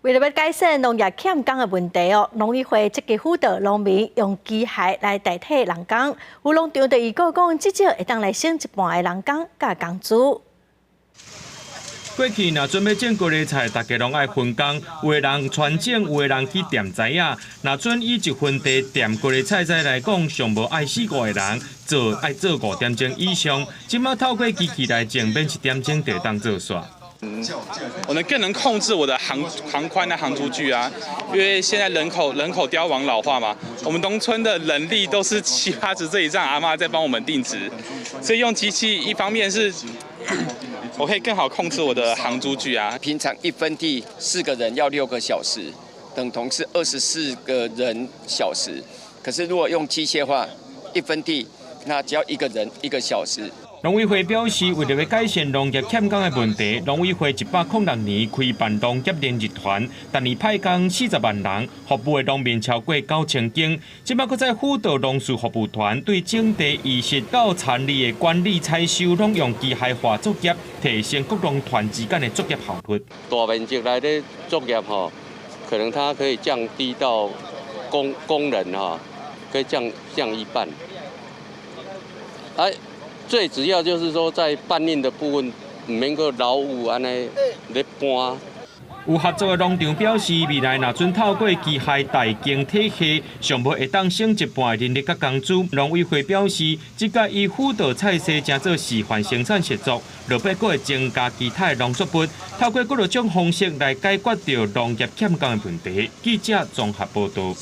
為了欲改善農業欠工的問題哦，農委會積極輔導農民用機械來代替人工。有農場就預估講，至少會當來省一半的人工佮工資。過去若準欲種高麗菜，大家攏愛分工，有的人傳種，有的人去掂栽仔。若準以一分地掂高麗菜栽來講，上無愛四五個人做，愛做5點鐘以上。這馬透過機器來種，免一點鐘就會當做煞。我能更能控制我的行行寬的行株距啊，因為現在人口凋亡老化嘛，我們農村的人力都是七八十歲以上阿嬤在幫我們定植，所以用機器一方面是我可以更好控制我的行株距啊。平常一分地四個人要6個小時，等同是24個人小時。可是如果用機械化，一分地那只要一個人一個小時。農委會表示，為了欲改善農業欠工的問題，農委會106年開辦農業聯日團，逐年派工40萬人，服務的農民超過9000間。這馬閣再輔導農事服務團，對整地移植到田裡的管理採收，攏用機械化作業，提升各農團之間的作業效率。大面積來咧作業吼，可能它可以降低到工人哈，可以降一半。哎。最主要就是說，在搬運的部分，毋免閣勞務按呢咧搬。有合作的農場表示，未來若準透過機械代耕體系，上無會當省一半的人力佮工資。農委會表示，這個以輔導菜西成做示範生產協作，落尾閣會增加其他的農作物，透過幾多種方式來解決著農業欠工的問題。記者綜合報導。